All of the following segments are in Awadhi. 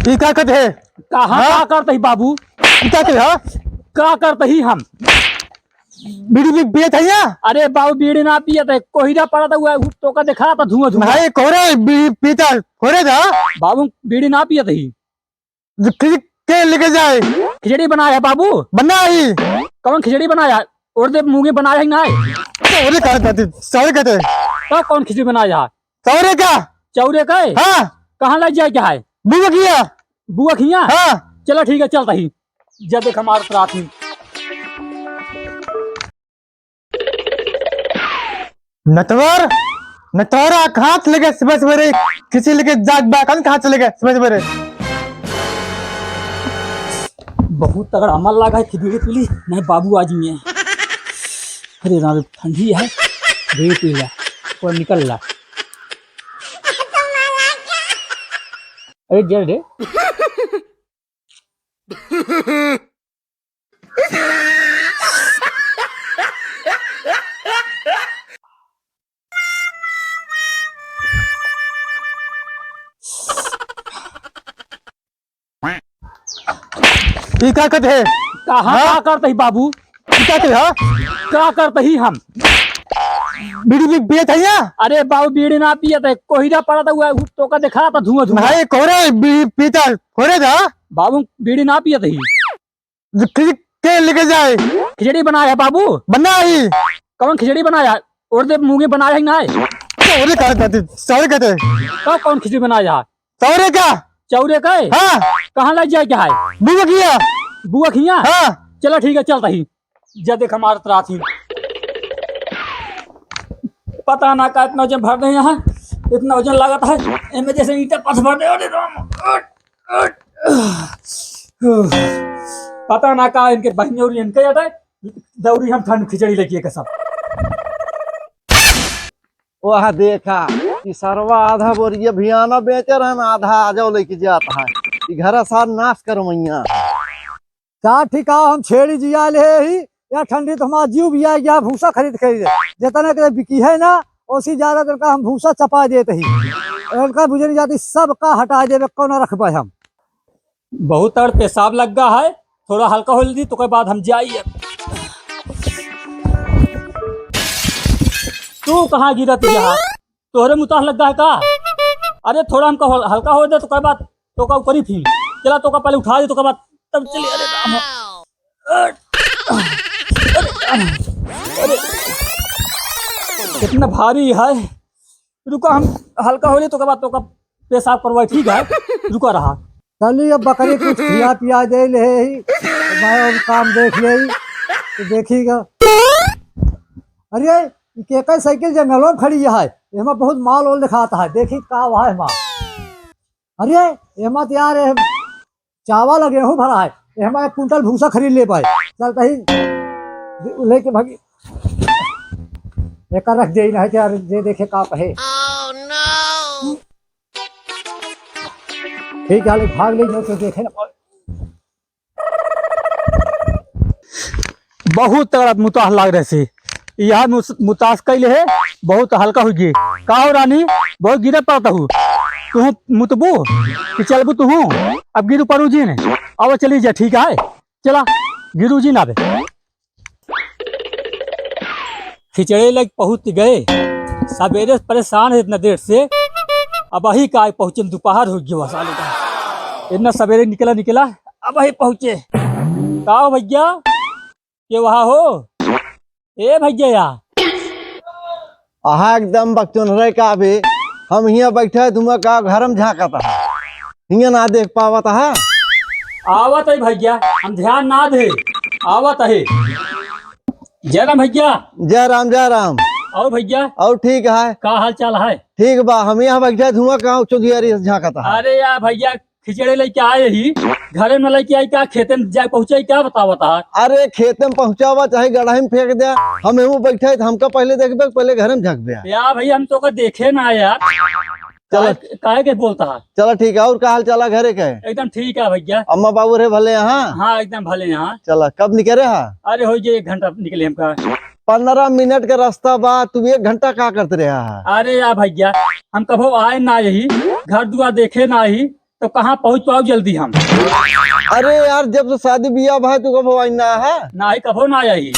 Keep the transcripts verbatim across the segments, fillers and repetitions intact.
ई का करत है? कहाँ हाँ? का करत ही बाबू? ई का करत है, हाँ? का करत ही हम? बीड़ी भी पियत है या? अरे बाबू, बीड़ी ना पियत है, कोहिरा पड़त है, उ तोका देखात है धुआं धुआं। नहीं, कोहरे बीड़ी पीता, कोहरे था। बाबू, बीड़ी ना पियत ही। जो खिचड़ी के लेके जाए? खिचड़ी बनाए है बाबू? बना ही। कौन खिचड़ी बनाया? और दे मूंगे बनाया है ना? सौरे कहते, सौरे कहते। तो कौन खिचड़ी बनाया है? सौरे का? चौरे का है? हाँ। कहाँ ले जाए क्या है? बुआ किया। बुआ किया? हाँ। चलो ठीक है, चलता ही। जा देख हमारे साथ ही। नटवर, नटवरा कहाँ चले गए सुबह सवेरे? किसी लेके जाग बा, कौन कहाँ चले गए सुबह सवेरे? बहुत तगड़ा अमल लगा है, खिचड़ी पीली, नहीं बाबू आ जाइए। अरे राम, ठंडी है, बीड़ी पी ला, और निकल ला। अरे जल रे। ई का करत है? कहाँ हाँ? का करत ही बाबू? ई का करत है, हाँ? का करत ही हम? बीड़ी भी पियत है या? अरे बाबू, बीड़ी ना पियत है, कोहिरा पड़त है, उ तोका देखात है धुआं धुआं। नहीं, कोहरे बीड़ी पीता, कोहरे था। बाबू, बीड़ी ना पियत ही। जो खिचड़ी के लेके जाए? खिचड़ी बनाया है बाबू? बना ही। कौन खिचड़ी बनाया? और दे मूंगे बनाया है ना? सौरे कहते, सौरे कहते। तो कौन खिचड़ी बनाया है? चौरे का? चौरे का है? हाँ। कहाँ ले जाए क्या है? बुआ किया। बुआ किया? हाँ। चलो ठीक है, चलता ही। जा देख हमारे साथ ही। पता ना का इतना वजन भर दे यहाँ, इतना वजन लागत है, एमे जैसे ईंटा पत्थर भर दे। अरे राम, उठ, उठ। पता ना का इनके बहिनी और इनके जाता है, दौरी हम ठंड खिचड़ी लेके कसम। वह देखा, ई सरवा आधा बोरिया भियाना बेचे रहन, आधा आजो लेके जात है। ई घरा सार नाश करवैया। का ठिकाव हम छेड़ी जिया ले ही, या ठंडी तो हमारा जीव भी आ गया, भूसा खरीद खरीद। जितना के बिकी है ना, ओसी ज्यादा तनका हम भूसा चपा देत ही। उनका बुझे नहीं जाती, सब का हटा देबे, कौन रखबे हम। बहुत तगड़ पेशाब लग गा है, थोड़ा हल्का हो ली, तो के बाद हम जाइए। तू कहाँ गिरत यहाँ? तोहरे मुताह लग गा है का? अरे थोड़ा हमका हल-, हल्का हो दे, तो के बाद तो का ऊपरी फिर। चला तो का पहले उठा दे, तो के बाद तब चली। अरे राम। अरे, अरे, कितना भारी है। रुका, हम हल्का हो ले, तो के बाद तो का पेशाब करवाई, ठीक है? रुका रहा। चली, अब बकरी कुछ खिया पिया दे ले ही, मैं और काम देख ले ही, तो देखिएगा। अरे, ई केकर साइकिल जंगलों में खड़ी है, एमा बहुत माल ओल दिखाता है, देखी का हुआ है माल। अरे, एमा तो यार, एम चावल और गेहूं भरा है, एमा एक कुंटल भूसा खरीद ले पाए। चल कहीं दे-, लेके भागी। एका रख दे, नहीं तो यार, जे देखे का कहे। ठीक है, ले भाग ले, जो तो देखे ना पाए। बहुत तगड़ा मुताह लाग रहे से। यह मुस-, मुतास कैले है, बहुत हल्का हो गए। का हो रानी, बहुत गिरत पड़त हूँ। तू मुतबू कि चलबू तू? अब गिरू परू जी ने। अब चली जा, ठीक है, चला गिरू जी ना बे। खिचड़े लग पहुँच गए। सवेरे से परेशान है इतना देर से। अबही का पहुँचे, दोपहर हो गया साले का। इतना सवेरे निकला, निकला, अबही पहुँचे। का हो भैया, के वहाँ हो? ए भैया या। अहा एकदम बकचोन रहे का बे? हम हियाँ बैठे, तुम का घर में झाँकत है, हियाँ ना देख पावत है। आवत है भैया, हम ध्यान ना दे, आवत है। जय राम भैया। जय राम, जय राम। और भैया? और ठीक है। का हाल चाल है? ठीक बा, हम यहाँ बैठे, धुआं कहाँ चौधियारी से झाँकत है। अरे यार भैया, खिचड़ी लेके आए ही, घरे में लेके आई क्या, खेते में जाए पहुँचाई क्या, बतावत है? अरे खेते में पहुँचावा चाहे गड़ाही में फेंक दे, हम एहू बैठे तो हमका पहले देखबे, पहले घरे में झाँकबे। यार भैया, हम तो का देखे ना यार। चला। काहे, काहे के बोलता है? चला ठीक है, और का हाल चाल है घरे के? एकदम ठीक है भैया। अम्मा बाबू रे भले यहाँ? हाँ, एकदम भले यहाँ। चला, कब निकले हा? अरे हो गए एक घंटा निकले हमका। पन्द्रह मिनट का रास्ता बा, तू एक घंटा का करत रहा है? अरे यार भैया, हम कभो आए ना यही, घर दुआर देखे ना ही, तो कहाँ पहुँच पाओ जल्दी हम? अरे यार, जब से शादी बियाह भा, तू कबहुँ आई ना है? नाही, कबहुँ ना आई।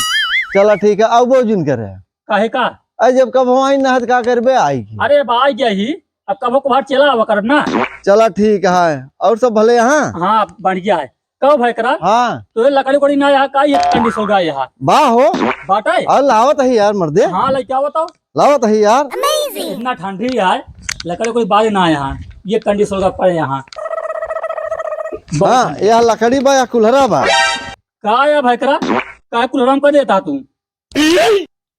चला ठीक है, आओ वो जिन करे। काहे का? अरे जब कबहुँ आई ना है तो का करबे आई की? अरे अब आई गया ही, अब कबहुँ कभार चला आवा करब ना। चला ठीक है, और सब भले यहाँ? हाँ, बढ़िया है। कहो भाई करा, हाँ। तो ये लकड़ी उकड़ी ना यहाँ का, ये कंडीशन का यहाँ? बा हो। बाटे? और लावत है यार मर्दे। हाँ, लेके आओ तो। लावत है यार। इतना ठंडी है, लकड़ी कोई बात ना यहाँ, ये कंडीशन का पड़े यहाँ। बहुत हाँ, ठंडी। यह लकड़ी बा या कुल्हरा बा? का या भाई करा, का कुल्हरा में कर देता तू?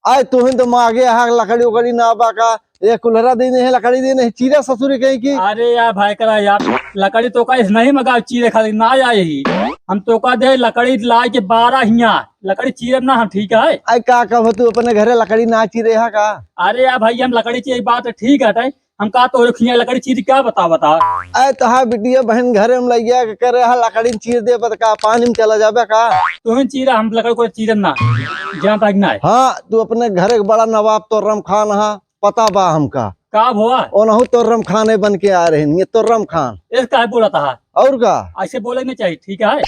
आय तुहिन तो मागे यहाँ लकड़ी उकड़ी ना बा का, ये कुल्हरा दे नहीं, लकड़ी दे नहीं, चीरा ससुरी कहीं की। अरे यार भाई करा यार, लकड़ी तो का इस नहीं मगा चीरे खाली ना आए ही। हम तो का दे लकड़ी लाए के बारह हिया, लकड़ी चीरब ना हम, ठीक है? अरे का कहब, तू अपने घरे लकड़ी ना चीरे हा का? अरे यार भाई, हम लकड़ी चीरे, बात ठीक है, हम का तोरे खिया लकड़ी चीर क्या बता, बता? अरे तोहार बिटिया बहन घरे में लइया के करे हा लकड़ी चीर दे, बत का पानी में चला जाबे का? तू ही चीरा, हम लकड़ी को चीरब ना, जान तक ना है। हाँ, तू अपने घरे के बड़ा नवाब तोर्रम खान हा, पता बा हमका। का भवा? ओनहु तोर्रम खाने बन के आ रहे हैं, ये तोर्रम खान। इस काहे बोला था? और का? ऐसे बोले नहीं चाहिए, ठीक है?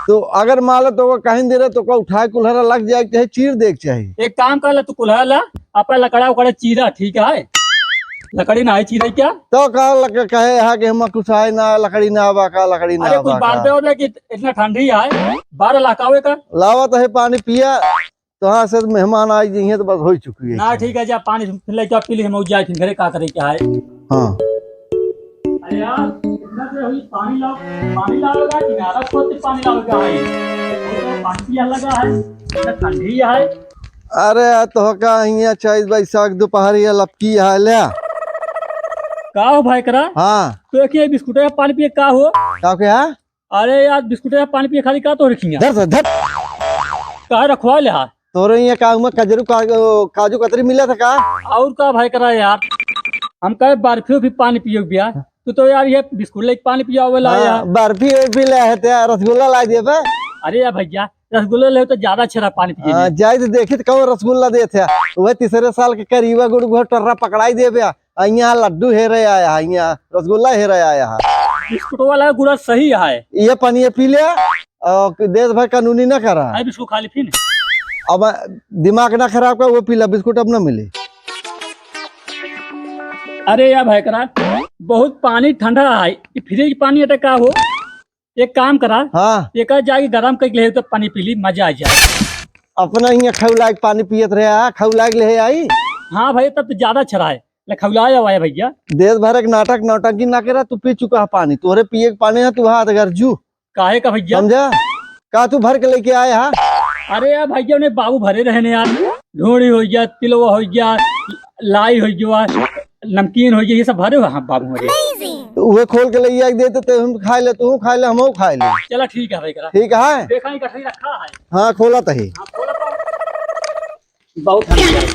तो अगर मान लो तो वो कहीं दे रहे तो को उठाए कुल्हरा लग जाए के चाहे, चीर दे के चाहे। एक काम कर ले, तू कुल्हरा ला, अपन लकड़ा उकड़ा चीरा, ठीक है? लकड़ी ना है चीरे क्या? तो का लग कहे है कि हम कुछ आए ना, लकड़ी ना बा का, लकड़ी ना अरे कुछ बा बार का। दे हो कि इतना ठंडी है, बार लहकावे का। लावत है पानी पिया। तोहार से मेहमान आई जइहें तो बस होइ चुकी है। ना, ठीक है, जा पानी फिर लेके आ, पी ली, हम जाए फिर घरे का करे क्या है। हाँ। अरे यार, इतना देर हुई, पानी लाओ, पानी लाओगा, किनारा खोद के पानी लाओगा, है। और तो पानी पिया लगा है, इतना ठंडी है। अरे यार, तो का हियाँ चैत बैसाख दोपहर ये लपकी है ले। का हो भाई करा? हाँ। तो एक ये बिस्कुट या पानी पिए का हो? का क्या? अरे यार, बिस्कुट या पानी पिए खाली का तो रखिया? धर, धर, धर। काहे रखवा ले हा? तोरे ये का में कजरू का-, काजू कतरी मिला था का? और का भाई करा यार, हम कहे बर्फी भी पानी पियो बिया, तू तो यार ये बिस्कुट लेके पानी पियावे ला हाँ, यार। बर्फी भी ले है ते, रसगुल्ला ला दिए बे। अरे यार भैया, रसगुल्ला ले तो ज्यादा अच्छा रहा पानी पिए हाँ, में। जाए तो देखी तो कहो रसगुल्ला दे थे, वह तीसरे साल के करीबा गुड़ गुड़ टर्रा पकड़ाई दे बे। आ, यहाँ लड्डू हेरे आया है, यहाँ रसगुल्ला हेरे आया है। बिस्कुट वाला गुड़ा सही है। ये पानी ये पी ले, और देश भर कानूनी ना करा। आई बिस्कुट खा ली फिर। अब दिमाग ना खराब कर, वो पी ला, बिस्कुट अब ना मिले। अरे यार भाई करा, बहुत पानी ठंडा है, ये फ्रिज पानी अटे का हो? एक काम करा, हाँ। एक जाके गरम करके ले तो पानी पी ली, मजा आ जाए। अपना ही खौला के पानी पियत रहे, आ, खौला के ले आई। हाँ भाई, तब तो ज्यादा अच्छा रहा है। ले खौला आवा है भैया। देश भर एक नाटक, नौटंकी ना करा, तू पी चुका है पानी, तोहरे पिए के पानी है, तू हाथ अगर जू। काहे का भैया? समझा? का तू भर के लेके आए हा? अरे यार भैया, उन्हें बाबू भरे रहे ने यार, ढोड़ी हो गया, तिलवा हो गया, लाई हो गया, नमकीन हो गया, ये सब भरे हुए हैं बाबू मेरे। तो उहे खोल के ले आके दे देते, हम खाए ले, तू खाए ले, हमहू खाए ले। चला ठीक है भाई करा। ठीक है? देखा ही गठरी रखा है। हाँ, खोला तही। हाँ, खोला तो। बहुत ठंडी है।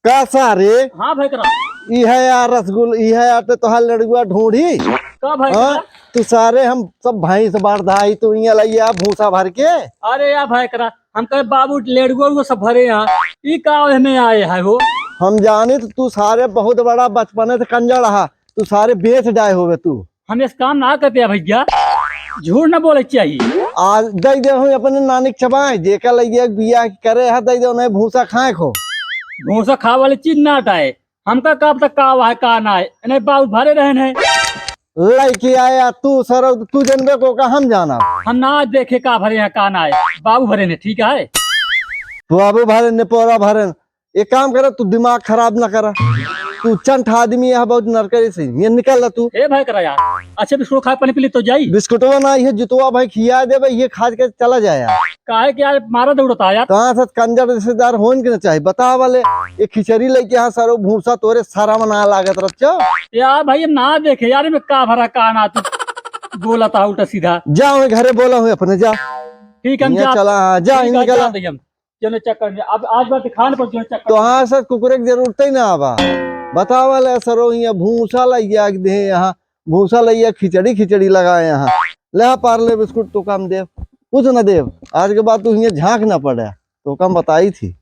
का सारे? हाँ भाई करा। ई है यार रसगुल-, ई है यार ते तोहार लड़ुआ ढूंढी। का भाई हाँ? करा? तू सारे हम सब भैंस बांध धाई, तू इहाँ लइया भूसा भर के। अरे यार भाई करा, हम कहे बाबू लेड़ुआ उड़ुआ सब भरे यहाँ, ई का एहमे आए है हो? हम जानी तो तू सारे बहुत बड़ा बचपने से कंजर हा, तू सारे बेच डाए होवे तू। हम इस काम ना करते हैं भैया, झूठ ना बोले चाहिए। आज दे दे हम अपने नानी के चबाए, जेका लइया बियाह करे है दे दे उन्हें भूसा खाए खो। भूसा खाए वाली चीज ना हटाए, हमका का पता का है का ना है, इन्हें बाबू भरे रहन है। लइके आया तू सरौ, तू जनबे को का हम जाना। हम ना देखे का भरे हैं का ना है, बाबू भरे ने, ठीक है। बाबू भरे ने, पोरा भरे ने। एक काम करे, तू दिमाग खराब ना करा। तू चंट आदमी है, बहुत नरकरी से। ये निकल ला तू। ए भाई करा यार, अच्छे बिस्कुट खाए पानी पी ली तो जाई। बिस्कुटवा ना, ये जुतवा भाई खिया देबे, ये खा के चला जाए यार। काहे के यार मारा दौड़ता यार। कहाँ से कंजर रिश्तेदार होन के ना चाहे, बता वाले। ये खिचड़ी लेके यहाँ सरो भूसा तोरे सारा में ना लागत रच्चो। यार भाई, हम ना देखे यार, मैं का भरा का ना तू बोला था उल्टा सीधा। जा वहीं घरे बोला हुए अपने, जा। ठीक है, हम यहाँ जा। चला, हाँ, जा, ठीक है, निकल जा आ। दे हम। जौने चक्कर में, अब आज बात खान पर जौने चक्कर तो में। हाँ सर, कुकुरे की जरूरत ही ना बा। बतावा ले सरो, यहाँ भूसा लइया के दे, यहाँ भूसा लइया खिचड़ी, खिचड़ी लगाए यहाँ। ले पार्ले बिस्कुट तो काम देव, कुछ ना देव। आज के बाद तू यहाँ झांक ना पड़े, तो काम बताई थी।